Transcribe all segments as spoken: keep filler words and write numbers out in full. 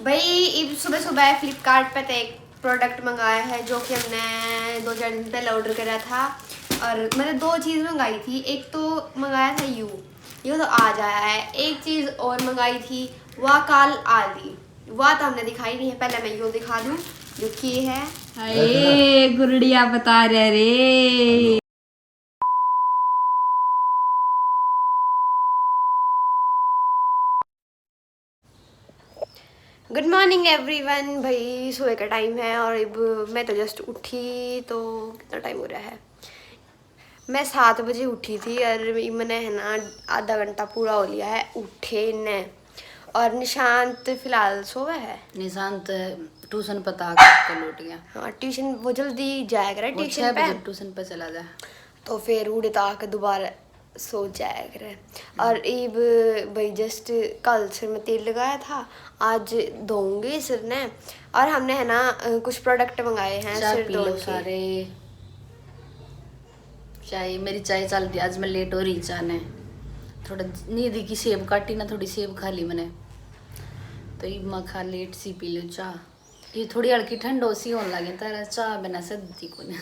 भाई, इब सुबह सुबह फ्लिपकार्ट पे तो एक प्रोडक्ट मंगाया है, जो कि हमने दो चार दिन पहले ऑर्डर करा था। और मतलब दो चीज़ मंगाई थी। एक तो मंगाया था यू, यू तो आज आया है। एक चीज़ और मंगाई थी, वह कल आ गई। वह तो हमने दिखाई नहीं है, पहले मैं यू दिखा दूँ जो की है। हाय, गुरड़िया बता रहे रे। Good morning everyone. भाई, सुबह का टाइम है और इब मैं तो जस्ट उठी, तो कितना टाइम हो रहा है? मैं सात बजे उठी थी और मैंने, है ना, आधा घंटा पूरा हो लिया है उठे ने। और निशांत फिलहाल सोवा है। निशांत ट्यूशन पता करके लौट गया। हाँ, ट्यूशन वो जल्दी जाया करे वो ट्यूशन छः पे। बजे ट्यूशन पे चला जाए। तो फिर उड़े तो आके दोबारा सो जाया करे। और इब भाई जस्ट कल से मैं तेल लगाया था, आज धोऊंगी सिर ने। और हमने, है ना, अ, कुछ प्रोडक्ट मंगाए हैं चाय सिर पी लो धोने के। सारे। चाय, मेरी चाय चल रही, आज मैं लेट हो रही चाय ने। थोड़ा नींद की सेब काटी ना, थोड़ी सेब खा ली मैंने, तो इब मैं खा लेट सी पी लो चाय। ये थोड़ी हल्की ठंड हो सी होने लगी, तारा चाय बिना सद्दी कोनी।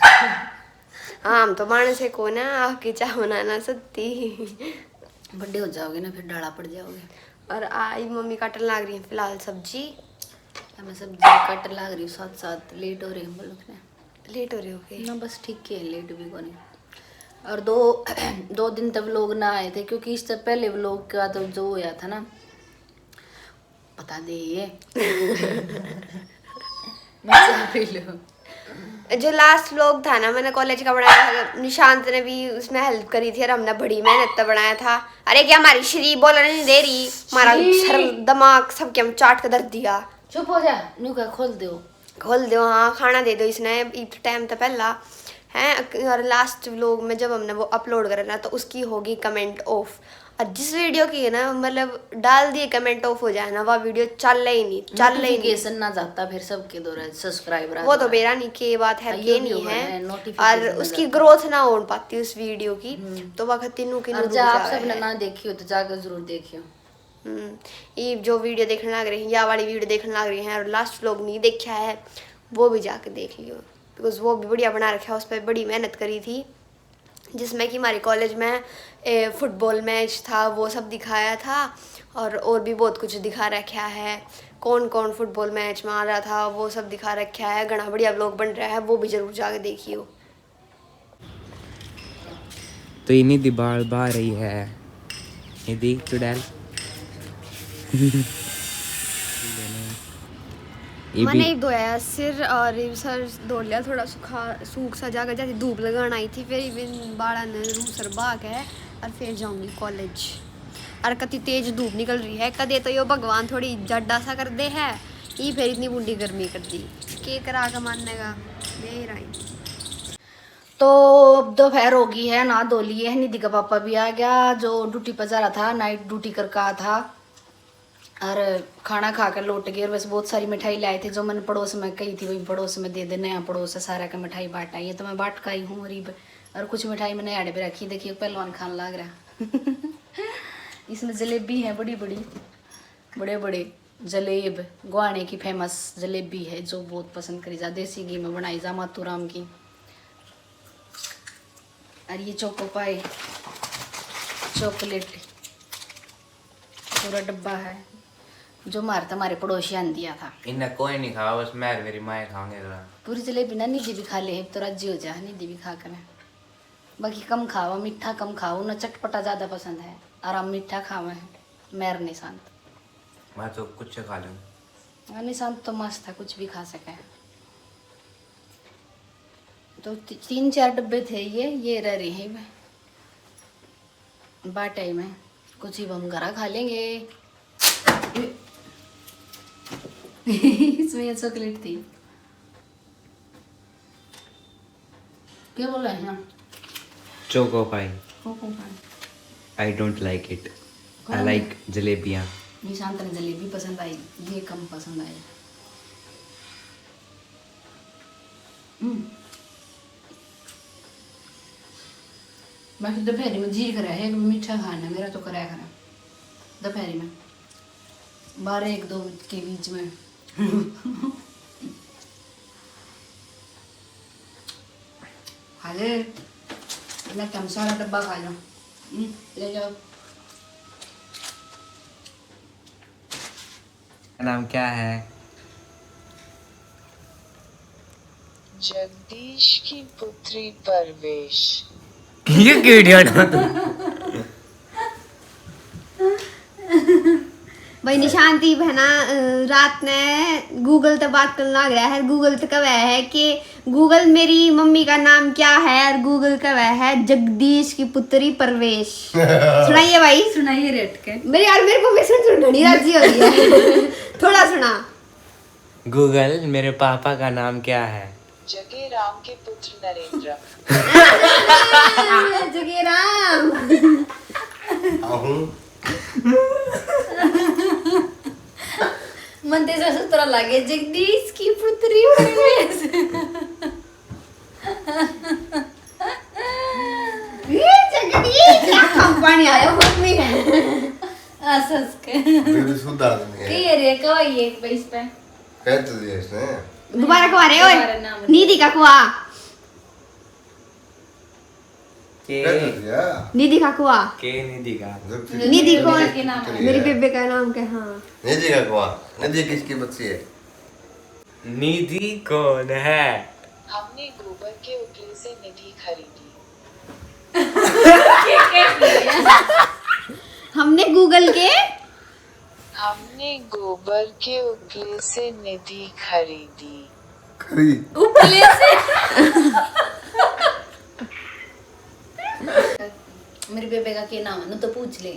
हाँ, हम तो मानस है कोना, आपकी चाय बनाना सद्दी। बड्डे हो जाओगे ना, फिर डाला पड़ जाओगे। और आई मम्मी काटन लाग रही है फिलहाल सब्जी। मैं सब्जी काटन लाग रही हूँ, साथ साथ लेट हो रही हूँ, बोलो ना। लेट हो रही हो गई? ना, बस ठीक है, लेट भी कोनी। और दो दो दिन तक व्लॉग ना आए थे, क्योंकि इससे पहले व्लॉग का तो जो होया था ना, बता दे ये। मैं चाय पी लूँ। जो लास्ट व्लॉग था ना, मैंने कॉलेज का बनाया था, निशांत ने भी उसमें हेल्प करी थी और हमने बड़ी मेहनत से बनाया था। अरे, क्या हमारी श्री बोलने नहीं दे रही, हमारा श्री। सर दिमाग सब क्या चाट के धर दिया। चुप हो जा, न्यू का खोल दो। खोल दो, हाँ, खाना दे दो इसने, ईद टाइम तो पहला है। और लास्ट व्लॉग में जब हमने वो अपलोड करा ना, तो उसकी होगी कमेंट ऑफ। और जिस वीडियो की है ना, मतलब, डाल दिए कमेंट ऑफ हो जाए ना, वह वीडियो चल ही नहीं, चल ही नहीं। नोटिफिकेशन ना जाता फिर सबके दौरे, सब्सक्राइबर वो तो बेरा नहीं, के बात है, हाँ, के ये भी नहीं होगा है। ना, नोटिफिकेशन और ना उसकी जाता। ग्रोथ ना हो पाती उस वीडियो की, हम्म। तो वह खत्ती नू की और नू जा रुक आप जावे सब ने है। ना देखी हो तो जाकर जरूर देखियो। हम्म, ये जो वीडियो देखने लग रहे हैं, या वाली वीडियो देखने लग रहे हैं और लास्ट व्लॉग नहीं देखा है, वो भी जाके देख लियो, बिकॉज वो भी बढ़िया बना रखा है, उस पर बड़ी मेहनत करी थी, जिसमें कि हमारे कॉलेज में, ए, फुटबॉल मैच था, वो सब दिखाया था। और और भी बहुत कुछ दिखा रखा है, कौन कौन फुटबॉल मैच में आ रहा था, वो सब दिखा रखा है। घना बढ़िया व्लॉग बन रहा है, वो भी जरूर जाके देखियो। तो ये निधि बाल बहा रही है। निधि, तू डाल। ये मैंने भी ही धोया सिर और ये सर धो लिया, थोड़ा सूखा, सूख सा जाकर, जैसे धूप लगाना आई थी, फिर इवन बाला ने रू सर बहा के और फिर जाऊंगी कॉलेज। और कति तेज धूप निकल रही है, कदे तो यो भगवान थोड़ी जाडा सा कर दे है, ये फिर इतनी बुंडी गर्मी कर दी, के करा के मानने का, दे ही रही। तो अब दोपहर हो गई है, नहा धो लिए है, निधि का पापा भी आ गया, जो ड्यूटी पर जा रहा था, नाइट ड्यूटी करके आया था, और खाना खा के लौट गए। और बस बहुत सारी मिठाई लाए थे, जो मैंने पड़ोस में कही थी, वही पड़ोस में दे दे, नया पड़ोस है, सारा का मिठाई बांट आई है, तो मैं बांट के आई हूँ गरीब। और कुछ मिठाई मैंने ऐड भी रखी, देखिए पहलवान खान लाग रहा। इसमें जलेबी है बड़ी बड़ी, बड़े बड़े जलेब, गुआने की फेमस जलेबी है, जो बहुत पसंद करी जा, देसी घी में बनाई जा मातू राम की। और ये चोको पाई चॉकलेट, पूरा डब्बा है, जो मारे तो हमारे पड़ोसिया ने दिया था। इन्हें कोई नहीं खावा, बस मैं और मेरी माँ ही खावांगे अगला। पूरी जलेबी ना निधि भी खा ले, तो राजी हो जा निधि भी खा कर। बाकी कम खाओ, मीठा कम खाओ ना, चटपटा ज़्यादा पसंद है, और हम मीठा खावे हैं, मैं और निशांत। मैं तो कुछ खा लूँ। हाँ, निशांत तो मस्त है, कुछ भी खा सके। तो ती-, तीन चार डब्बे थे ये, ये रह रहे हैं बाटे में, कुछ ही हम घरा खा लेंगे। इसमें ये चॉकलेट थी। क्या बोला है ना? चोको पाई। कोको पाई। I don't like it. I कौन? Like जलेबियाँ। निशांत ने जलेबी पसंद आई, ये कम पसंद आई। हम्म। बाकी दोपहरी में जी करे है एक मीठा खाना, मेरा तो करा करा दोपहरी में बारह एक दो के बीच में। खा ले, इतना कम सारा डब्बा खा लो। हम्म, ले जाओ। नाम क्या है? जगदीश की पुत्री परवेश। ये क्यों इडियट हो तू? भाई निशांति बहना अ, रात ने गूगल ते बात करने लग रहा है। गूगल ते कहवे है कि गूगल मेरी मम्मी का नाम क्या है, और गूगल कहवे है जगदीश की पुत्री परवेश। सुनाइए भाई। सुनाइए रेट के। मेरे यार मेरे मम्मी सुन सुन घनी राजी हो रही है। थोड़ा सुना। गूगल, मेरे पापा का नाम क्या है? जगे राम के पुत्र नरेंद्र। जगे राम। आहूं। मन ते ऐसा सुथरा लागे, जगदीश की पुत्री परवेश। ये जगदीश क्या कंपनी आया मम्मी है। आसस के। ये भी शुद्ध आदमी है। ये रे कवाई एक बइस पे। कह तो दिया इसने। दोबारा कुआ रे ओए। दोबारा नाम। निधि का कुआ। कह तो दिया। निधि का कुआ। के निधि का? जब निधि कौन? के नाम है। मेरी बेबे का नाम क्या? हाँ। निधि का कुआ। निधि किसकी बच्ची है? निधि कौन है? हमने गोबर के उपले से निधि खरीदी। हमने गूगल के हमने गोबर के उपले से निधि खरीदी। खरी। उपले से। मेरी बेबे का क्या नाम है? नु तो पूछ ले।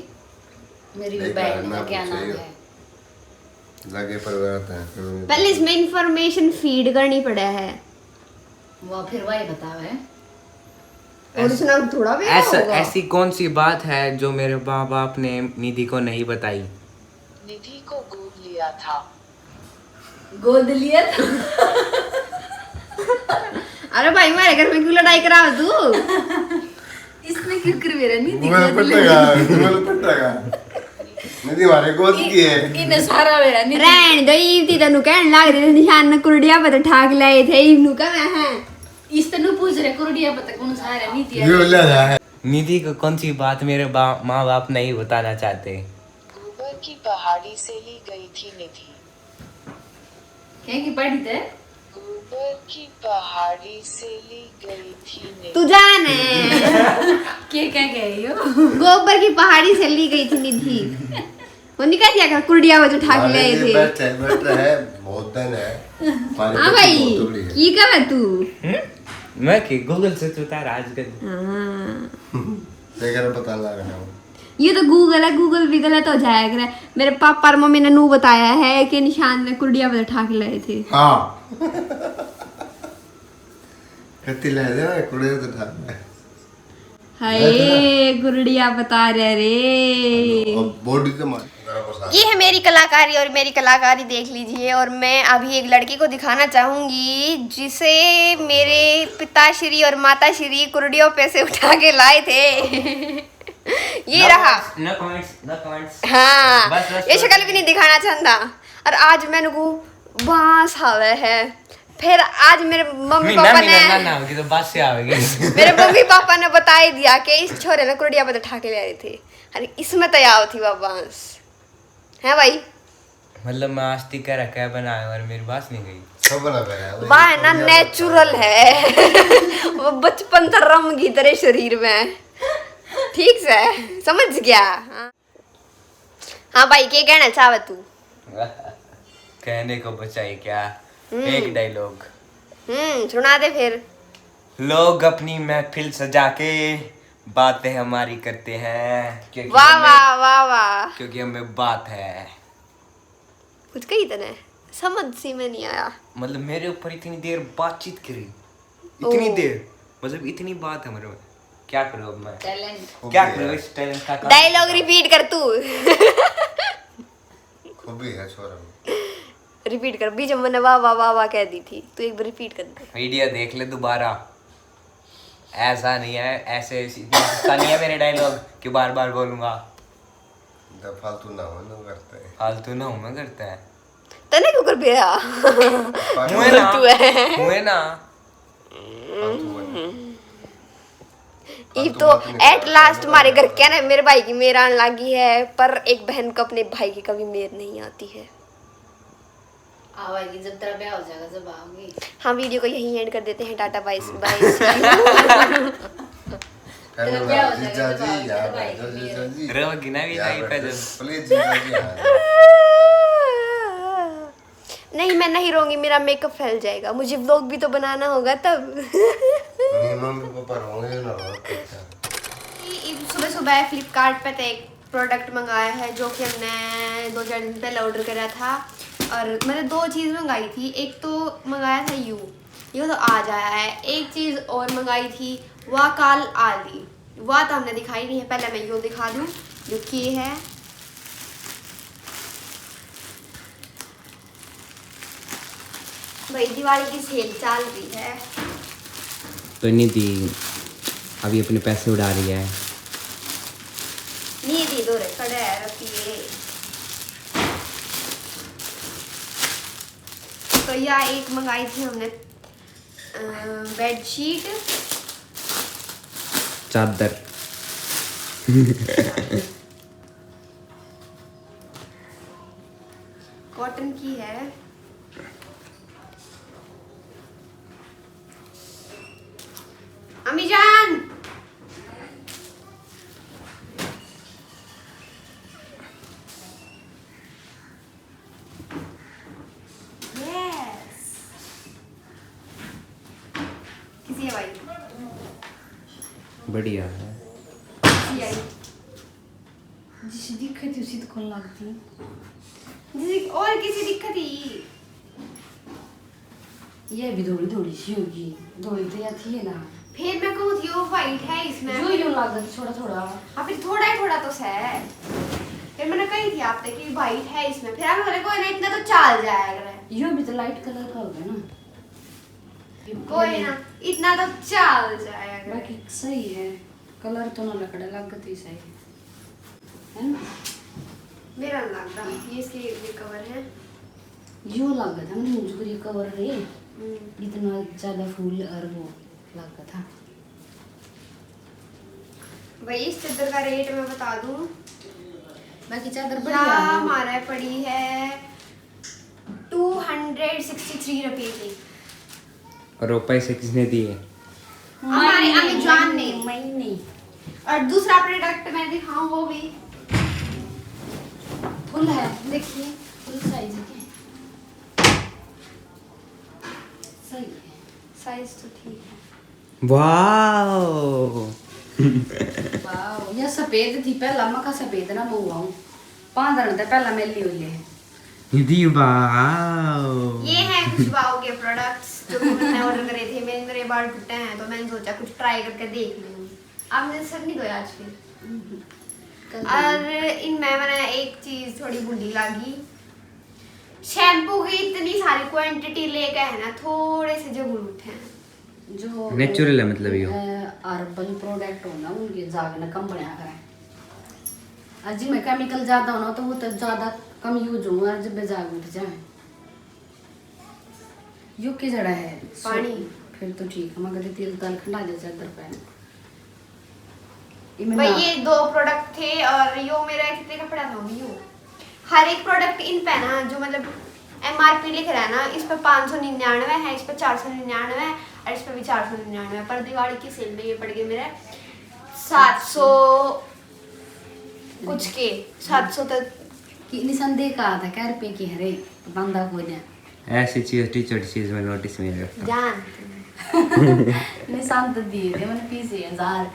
मेरी नहीं, बहन ना का क्या नाम पूछे। है? लागे पर गलत है। पहले इसमें इंफॉर्मेशन फीड करनी पड़े है। वो फिर वही बतावे। और इसमें थोड़ा भी ऐसा होगा। ऐसी कौन सी बात है जो मेरे माँ बाप ने निधि को नहीं बताई? निधि को गोद लिया था। गोद लिया था। अरे भाई, हमारे घर में क्यों लड़ाई करावे तू? इसने क्यों कर मेरा नहीं गूगल पटेगा, गूगल पटेगा। निधि हमारे गोद की है। इन्हें सारा मेरा नहीं। रहन दो, इब ती तनु कहन लाग रही थी, निशान ने कुरडिया पर ठाक लाए थे, इब नु कह है। इस तनु पूछ रहे कुरडिया पता कौन सा है, नहीं दिया। ये ले जा है। निधि को कौन सी बात मेरे बा-, माँ बाप नहीं बताना चाहते? गोबर की पहाड़ी से ली गई थी निधि। क्या की पहाड़ी थे? गोबर की पहाड़ी से ली गई थी निधि। तू जाने। के क्या कह रही हो? गोबर की पहाड़ी से ली गई थी निधि। वो नहीं कह दिया कर कुरडिया वो जो ठाक ले आए थे। बैठे बैठे है, बहुत दिन है। हमारे हाँ पति भाई, बहुत तगड़ी है। की कहे तू? हम्म? मैं कि गूगल से चुता राज कर। हाँ। देख रहे पता लग रहा हूँ। ये तो गूगल है, गूगल भी गलत हो जाया करे। मेरे पापा और मम्मी ने नू बताया है कि निशान ने कुरडिया वाले ठाक लाए थे। हाँ। कत्ती ले दे कुड़े तो ठाक। हाय, कुरडिया बता रहे रे। अब बॉडी तो मार तेरा को साथ। ये है मेरी कलाकारी, और मेरी कलाकारी देख लीजिए। और मैं अभी एक लड़की को दिखाना चाहूंगी जिसे मेरे पिताश्री और माताश्री कुरडियों पे से उठा के लाए थे। ये रहा। No comments, no comments। हाँ, बस, बस, ये बस। शक्ल भी नहीं दिखाना चाहता। और आज मैंने को बांस आवे है। फिर आज मेरे मम्मी महीना पापा महीना ना ने ना होगी तो बस से आवेगी। मेरे मम्मी पापा ने बता ही दिया कि इस छोरे ने कुरडिया पर ठाके ले आए थे। अरे इसमें तो आओ थी वह बांस, है भाई? मतलब मैं आज तक कह रखा है बनाया और मेरी बास नहीं गई। सब बना कर है। वाह है ना, नेचुरल है। वो बचपन से रम गई तेरे शरीर में। ठीक से समझ गया। हाँ। हाँ भाई, के कहना चाहवे तू? कहने को बचाई क्या? हम्म। एक डायलॉग। हम्म, सुना दे फिर। लोग अपनी महफिल सजा के बातें हमारी करते हैं, क्योंकि वाह हमें, वाह वाह वाह। क्योंकि हमें बात है। कुछ कही तने समझ सी में नहीं आया। मतलब मेरे ऊपर इतनी देर बातचीत करी, इतनी ओ। देर, मतलब इतनी बात है मेरे में। क्या करूँ अब मैं? टैलेंट। क्या करूँ इस टैलेंट का? डायलॉग रिपीट कर तू। खूबी है छोरा में। रिपीट कर, बीच में मैंने वाह वाह वाह वाह कह दी थी, तू एक बार रिपीट कर दे। वीडियो देख ले दोबारा। ऐसा नहीं है, ऐसे इतना गुस्सा नहीं है मेरे डायलॉग कि बार बार बोलूंगा। तो फालतू ना हो ना करते हैं। फालतू ना हूँ मैं करता है। तने क्यों गया। मुँह ना। तू है। मुँह ना। ये तो एट लास्ट हमारे घर के ना, मेरे भाई की मेर आने लगी है, पर एक बहन को अपने भाई की कभी मेर नहीं आती है। आवाएगी जब तेरा ब्याह हो जाएगा, जब आओगी। हाँ, वीडियो को यहीं एंड कर देते हैं। Tata, bye bye. तेरा ब्याह हो जाएगा, जीजा जब आओगी, जी, यहाँ जब आएगी बैठो, मेर। जीजा जी। रोगी ना भी यहाँ नहीं पे बैठो, जब। प्लीज जीजा जी, यहाँ। नहीं, मैं नहीं रोऊंगी, मेरा मेकअप फैल जाएगा, मुझे व्लॉग भी तो बनाना होगा तब। नहीं, मम्मी पापा रोंगे ना, रो। सुबह सुबह फ्लिपकार्ट पे तो एक प्रोडक्ट मंगाया है, जो कि हमने दो चार दिन पहले ऑर्डर करा था। और मैंने दो चीज़ मंगाई थी, एक तो मंगाया था यू, ये तो आ जाया है। एक चीज़ और मंगाई थी, वह कल आ दी, वह तो हमने दिखाई नहीं है। पहले मैं यो दिखा दूँ जो के है। भाई, दिवाली की सेल चल रही है। तो निधि अभी अपने पैसे उड़ा रही है। निधि दो रे, खड़े है रुपये। तो या एक मंगाई थी हमने, अ, बेडशीट। चादर। कॉटन की है। अम्मी जान, यस, किसी है भाई? बढ़िया है। किसी आई? जिस दिखे थी उसी तो कौन लगती। जिस, और किसी दिक्कत ही? ये भी धोली धोली सी होगी, धोली तो या थी है ना। फिर मैं कहूँ थी, वो व्हाइट है इसमें। जो यूं लग रहा थोड़ा थोड़ा। हाँ, फिर थोड़ा ही थोड़ा तो सै। फिर मैंने कही थी आप तक कि व्हाइट है इसमें, फिर आप बोले कोई ना, इतना तो चल जाएगा। यो भी तो लाइट कलर का होगा ना। कोई ना, इतना तो चल जाएगा। बाकी सही है, कलर तो ना लकड़ा लागत ही सही है ना। मेरा नहीं लगता, ये इसके, ये कवर है। यो लागत है मुझे ये कवर रे, हम्म। इतना ज्यादा फूल और वो लागत है। भाई, इस चादर का रेट मैं बता दूं, बाकी चादर या बढ़िया है। हमारे पड़ी है टू हंड्रेड सिक्सटी थ्री रुपये की। और वो पैसे किसने दिए? हमारे अमेजॉन ने। मैंने। और दूसरा प्रोडक्ट मैं दिखाऊं, वो भी फुल है, देखिए फुल साइज के। सही है। साइज तो ठीक है। वाओ। वाओ, या सफेद थी, पहला मका सफेद ना मंगवाऊं, पांच दिन तक पहला मेली हुई है। निधि, वाओ। ये हैं खुशबू के प्रोडक्ट्स जो कि मैंने ऑर्डर करे थे। मेरे मेरे बाल टूटे हैं, तो मैंने सोचा कुछ ट्राई करके देख लूँ। आपने सर नहीं धोया आज फिर? और इनमें मैंने एक चीज थोड़ी भूली लागी, शैम्पू की इतनी सारी क्वांटिटी लेके है ना, थोड़े से जो भूल उठे हैं। जो नेचुरल है मतलब यो। हर्बल प्रोडक्ट हो ना, उनके जाग न कम बनया करें। और जिनमें केमिकल ज्यादा होना तो वो तो ज्यादा कम यूज हो, और जब जाग उठ जाए। यो के जड़ा है? पानी। फिर तो ठीक है, मगर तेल ताल खंडा दे चादर पे। इमे भाई, ना- ये दो प्रोडक्ट थे और यो मेरा कितने का पड़ा था? यो हर एक प्रोडक्ट इन पे ना, जो मतलब एमआरपी लिख रहा है ना, इस पे पाँच सौ निन्यानवे है, इस पे चार सौ निन्यानवे है और इस पे भी चार सौ निन्यानवे है। पर दिवाली की सेल में ये पड़ गए मेरे सात सौ कुछ के, सात सौ तक। कि निशान दे कहा था, कै रुपये की है रे, बंदा कोई ना। ऐसी चीज, टीचर चीज में नोटिस में रखता। जान। निशान तो दिए थे मैंने, पीस हजार।